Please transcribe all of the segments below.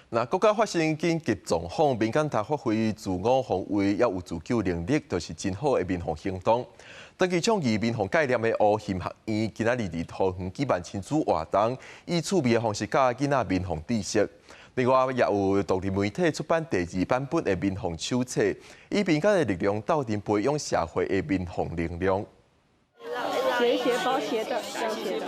若國家發生緊急狀況，民間通發揮自我防衛，抑有自救能力，就是真好的民防行動。長期倡議民防概念的烏縈學院，今仔日佇桃園舉辦親子活動，以趣味的方式教囡仔民防知識。另外，也有獨立媒體出版第二版本的民防手冊，以民間的力量鬥陣培養社會的民防能量。斜斜包斜的，這樣斜的，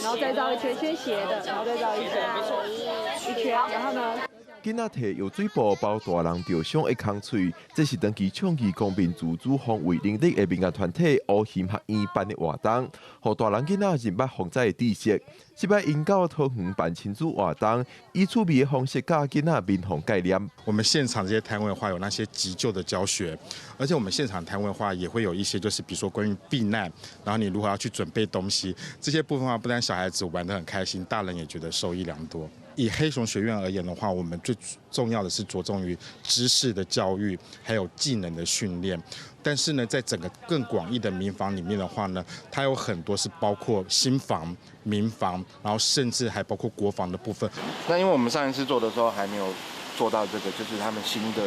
然後再繞一圈，先斜的，然後再繞一圈，一圈，然後呢？囡仔提藥水布包大人著傷的空喙，這是長期倡議公民自主防衛能力的民間團體烏縈學院辦的活動，予大人囡仔認捌防災的知識。這擺𪜶到桃園辦親子活動，以趣味的方式教囡仔民防概念。我們現場這些攤位的話，有那些急救的教學，而且我們現場攤位的話，也會有一些就是，比如說關於避難，然後你如何要去準備東西，這些部分的話，不但小孩子玩得很開心，大人也覺得受益良多。以黑熊學院而言的話，我們最重要的是着重於知識的教育，還有技能的訓練。但是呢，在整個更廣義的民防裡面的話呢，它有很多是包括心防、民防，然後甚至還包括國防的部分。那因為我們上一次做的時候還沒有做到這個，就是他們新的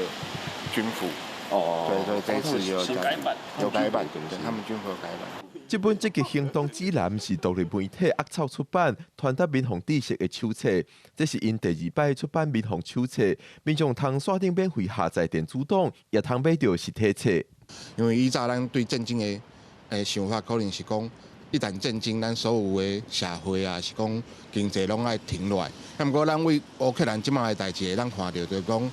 軍服。哦，對對，這一次有改版，有改版，對，他們軍服有改版。這本積極行動指南是獨立媒體鴨草出版，傳達民防知識的手冊。這是𪜶第二擺出版民防手冊，民眾通線頂免費下載電子檔，也通買著實體冊。因為以早咱對戰爭的想法，可能是講一旦戰爭，咱所有的社會啊，是講經濟攏愛停落來。啊，毋過咱為烏克蘭這擺的代誌，咱看著就是講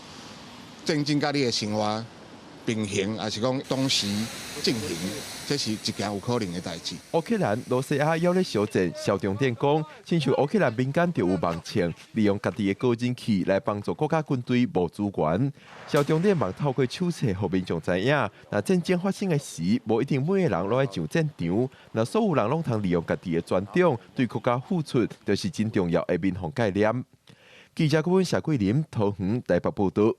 戰爭佮你的生活平衡，抑是講同時進行，這是一件有可能的代誌。烏克蘭、羅西亞猶咧相戰，蕭重點講，親像烏克蘭民間就有網銃，利用家己的個人器來幫助國家軍隊募資源。蕭重點嘛透過手冊，予民眾知影，若戰爭發生的時，無一定每个人攏愛上戰場，若所有人攏通利用家己的專長，對國家付出，就是真重要的民防概念。記者顧問謝桂林，桃園台北報道。